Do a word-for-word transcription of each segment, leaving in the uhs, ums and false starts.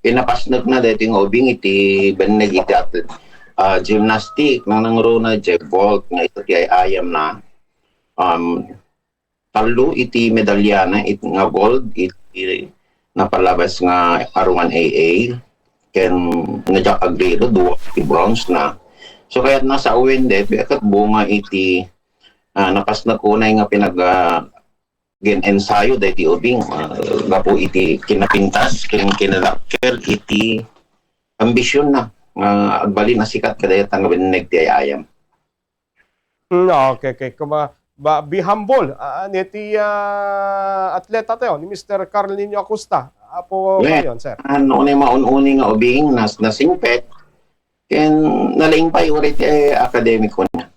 pinapasnekna daytoy nga ubing iti benneg iti atlet-, ah, gymnastic, nangruna, iti vault, nga ito ti ay-ayamna. Um, tallo iti medalyana, it-, nga gold, iti napalabas nga R one A A, ken nga Jack Agrero, dua ti bronze na. So, kayat nasawen daytoy ket bunga iti, ah, napasnek unay nga pinag-, ah, gen-ensayo daytoy ubing, ah, gapu iti kinapintas ken kinadakkel iti ambisionna nga agbalin a sikat kadayta nga benneg ti ay-ayam. Mm, okay, okay. Kuma, ba, be humble. Ah, ni ti, ah, atleta tayo, ni Mister Carl Nino Acosta. Apo, Well, kayon, sir. Ano ni maun-uni nga ubing nas nasingpet, ken nalaing pay uri ti academic ko na.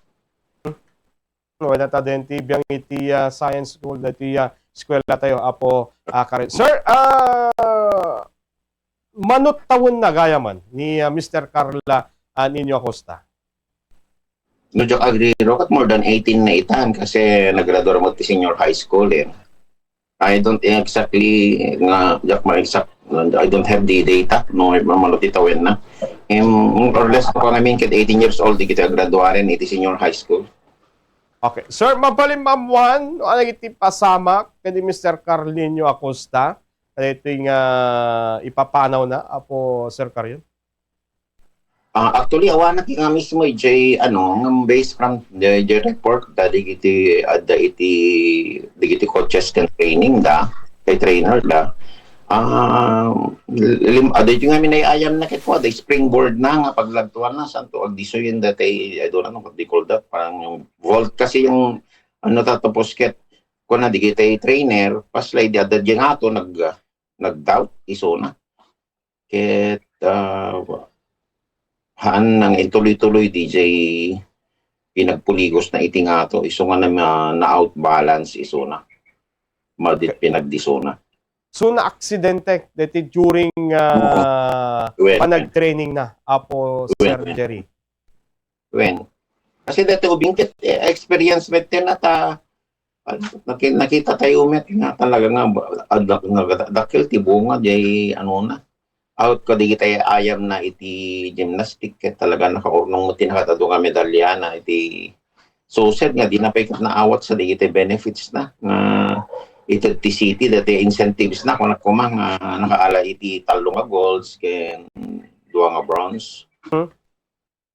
Wala ta din ti biang iti, ah, science school, dati, ah, eskwela tayo, Apo, ah, Karen. Sir, ah, manut tawen na gayaman ni, ah, Mister Carla, ah, Nino Acosta. No, Jack Agrero, kat more than eighteen na itan kasi naggraduar mo ti senior high school eh. I don't exactly nga, Jack, ma-exact, I don't have the data, no, manut ti tawen na. Em, more or less, ako ngamin, kat eighteen years old, di kita graduaren iti senior high school. Okay. Sir, mabalin maamuan, no, ano iti pasamak, kadi Mister Carl Nino Acosta, kadi ito nga ipapanaw na, Apo Sir Carl? Ah, actually, awanak nga mismo, Jay, ano, nga based from the, the report, da digiti, adda iti, digiti coaches ken training da, kay trainer da. Ah, lim-, ada iti nga minay ayam na ket kua, da springboard na nga paglagtuan na, santo agdisoyen da tay, I don't know what they call that, parang yung vault kasi yung, ano, tatapos ket, kuna, digiti trainer, paslay di adda di nga to, nag, nag-doubt, iso na. Ket, ah, haan nang intuloy-tuloy, D J, pinagpuligos na iti ngato, isu nga na, na-outbalance isuna. Madit pinagdisuna. So, na-aksidente deti during, ah, Well, panag-training na, Apo Well, Sir Jerry? Wen. Kasi dati ubing ket, eh, experience met ten ata, ah, naki-, nakita tayo met nga talaga nga ba-, ah, dak-, nga dakkel ti bunga jay ano na. Out ko digiti ayam na iti gymnastic ket talaga nakaurnong met ti nakatado nga medalya na iti suset nga di na pay ket naawat sa digiti benefits na nga iti ti city dati incentives na kung kuma nga nakaala iti tallo nga golds ken dua nga bronze. Hmm.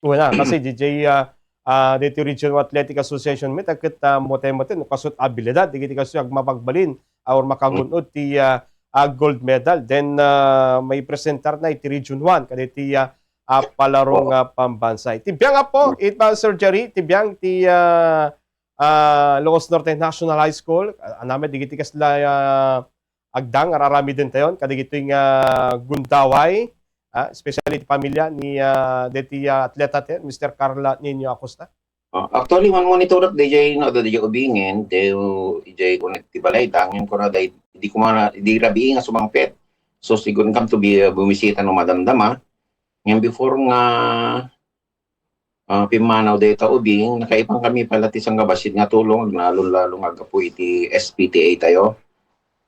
Wala, kasi D J, ah, ah, dito Regional Athletic Association met, ket, ah, mote-mote, no, kasut abilidad, digiti kasu agmapagbalin, ah, or makagun-od ti, ah, ah, gold medal. Then, ah, may presentar na iti Region one, kaditi, ah, ah, palarong, ah, pambansa. Iti biang, Apo, it, ah, Sir Jerry, iti biang ti, ah, ah, Ilocos Norte National High School, ah, anamed digiti kasla, ah, agdang, ar-aramiden tayon, kadagitoy nga gundaway, ah, especially ti pamilya ni, ah, deti, ah, atleta ti, Mister Carla Nino Acosta. Ah, actually, man monitor at D J, no, D J Ubingen, D J Connect ti balay, dangin ko na, day, di ko man, di rabii nga sumangpet. So, siguro kam to be, uh, bumisita no madamdama. Ngayon, before nga, ah, pimmanaw dayta ubing, nakaipan kami pala ti sanggabasit nga tulong, agnalon-lalo nga aggapu iti S P T A tayo.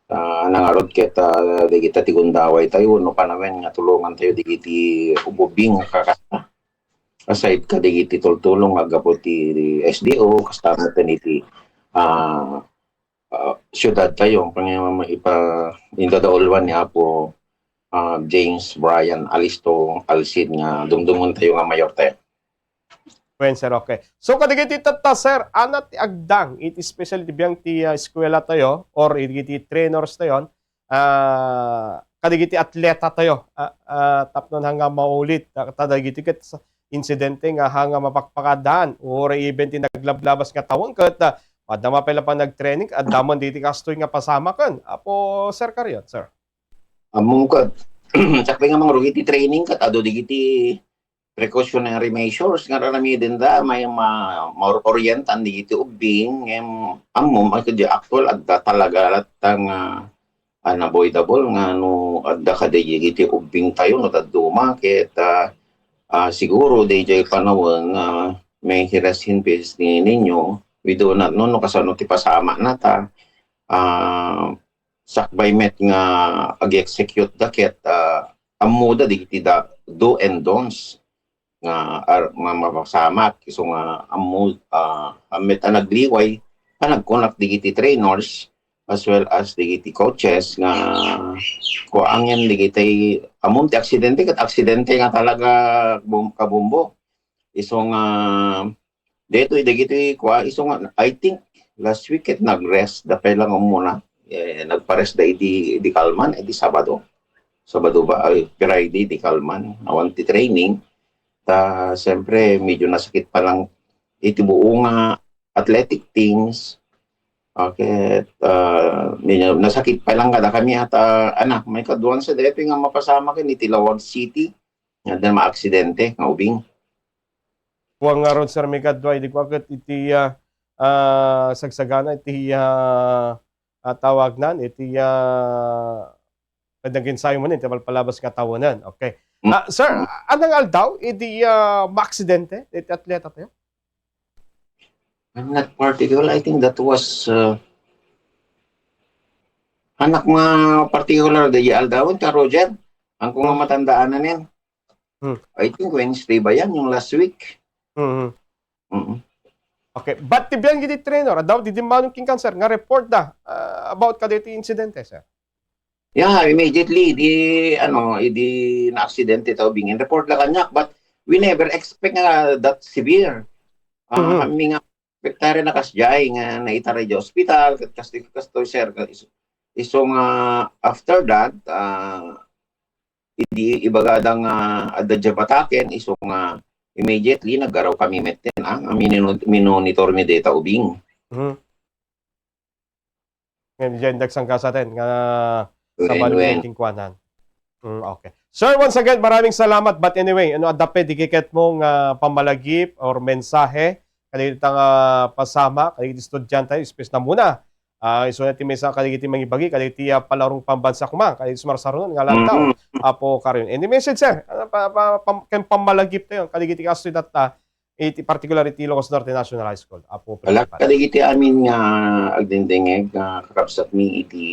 Ah, nangarod ket, ah, dagita ti gundaway tayo, no, panawen nga tulongan tayo, dagiti ububing nga kakasta. Aside ka dagiti tultulong nga aggapu ti S D O, kasta met iti, ah, ah, siudad tayo, pang-, ipa-, indadauluan ni Apo, ah, James Brian Alisto Alcid nga dumdumon tayo nga mayor tayo. Wen, sir, okay. So, kadagiti tatta, sir, ana ti agdang, it especially ti biang ti, ah, eskwela tayo, or iti trainers tayo, ah, kadagiti atleta tayo, ah, ah, tapno nga maulit, ah, ta dagiti ket sa-, insidente nga ha nga mapakpakadaan, or even ti naglablabas nga tawen ket, ah, madama pala pa nag-training, adda man diti kastoy nga pasamaken. Apo, Sir Carion, sir. Ammom ket, sakbay nga mangrugi ti training ket adu digiti precautionary measures nga aramiden da, may ma-, maor-orientan digiti ubbing, ngem ammom, ay, kadi aktual, adda talaga latta nga unavoidable nga no adda kadi digiti ubbing tayo, no dadduma, ket, ah, ah, siguro, dayjay panawen nga may hirashin pis ni ninyo, we do not know no kasano ti pasamak na ta, ah, sakbay met nga ag-execute da ket, ah, ammoda dagiti da, do and don'ts nga ar-, ma-, mapasamak. Isu nga ammo, ah, met a nagliway, panagkunak dagiti trainers as well as dagiti coaches nga kuangen dagiti ammom ti aksidente ket aksidente nga talaga bum-, kabombo. Isu nga daytoy dagiti kua, isu nga, I think, last week ket nag-rest da pay lang umuna. Eh, nagpa-rest da idi, idi kalman, idi Sabado. Sabado ba? Ay, Friday, di kalman. Awan ti training. Ta, siyempre, medyo nasakit pa lang iti buo nga athletic things. Okay, ah, medyo nasakit pa lang kada kami at, ah, anak, may kaduan sa daytoy nga mapasamak ken iti Laoag City. Nga da maaksidente nga ubing. Kuan ngarud, Sir, may kadua, idi kua ket iti, ah, ah, sagsagana iti, ah, ah, tawagnan, iti, ah, pwede naging sayo man, iti palpalabas nga tawanan. Okay. Mm. Ah, sir, Mm. anang aldaw, idi, ah, maaksidente, iti atleta tayo? I'm not particular. I think that was, uh, anak nga particular, da aldaw, ka Roger. Ang kung matandaan na niyan. Hmm. I think Wednesday ba yan, yung last week? Mhm. Mm. Okay. But ti biang iti trainer, daw di dimmanon king cancer, nga report da, ah, about kaditi insidente, sir? Yeah, immediately, di, ano, di na-aksidente tao bingin. Report la kaniak, but we never expect nga that severe. Ah, Mhm. Kami nga, expectare na kasjay nga naitaray di hospital, ket kastoy, kastoy, sir, ket isu, isu nga after that, ah, idi ibagada nga adda diay bataken, isu nga immediately naggaraw kami metten, ah, nga minino-, minonitor mi dayta ubing. Mhm. Ngayon, diyan dagsangka sa atin nga Wen, sabali wen. King kuanan. Mm, okay. Sir, once again, maraming salamat. But anyway, ano, adda pay di kiket mo nga pamalagip or mensahe kadagiti nga pasama, kadagiti estudiante, espes na muna. Ah, isu na ti mensahe kadagiti mangibagi, kadagiti, ah, palarong pambansa kuma, kadagiti sumarsarunon nga lantaw. Mm-hmm. Apo Karin. Any message, sir? Ano, pa, pa, pam-, ken pamalagip tayo, kadagiti kastoy data, iti particular iti Ilocos Norte National High School, Apo Wala Principal. Kadagiti amin nga agdengdengngeg nga kakabsatmi iti,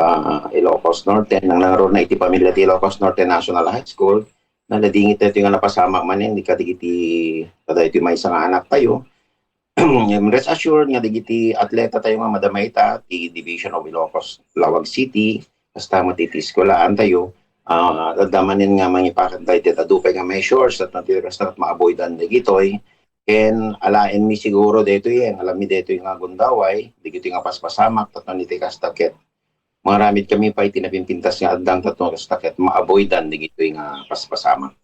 ah, Ilocos Norte, nangnangruna iti pamilya ti Ilocos Norte National High School, naladingit tayo nga napasamak manen di kadagiti, kadagiti maysa nga anak tayo. Rest assured nga dagiti atleta tayo nga madama ita ti Division of Ilocos, Laoag City, kasta met iti eskuelaan tayo, ah, adda manen nga mangipakan tayo iti adu pay nga measures tapno ti basta ket ma-avoidan dagitoy. Ken alaenmi siguro daytoy, eh, alammi daytoy nga gundaway, dagitoy nga paspasamak, tapno iti kasta ket mangaramid kami pay iti napimpintas nga addang tapno kasta ket ma-avoidan dagitoy nga paspasamak.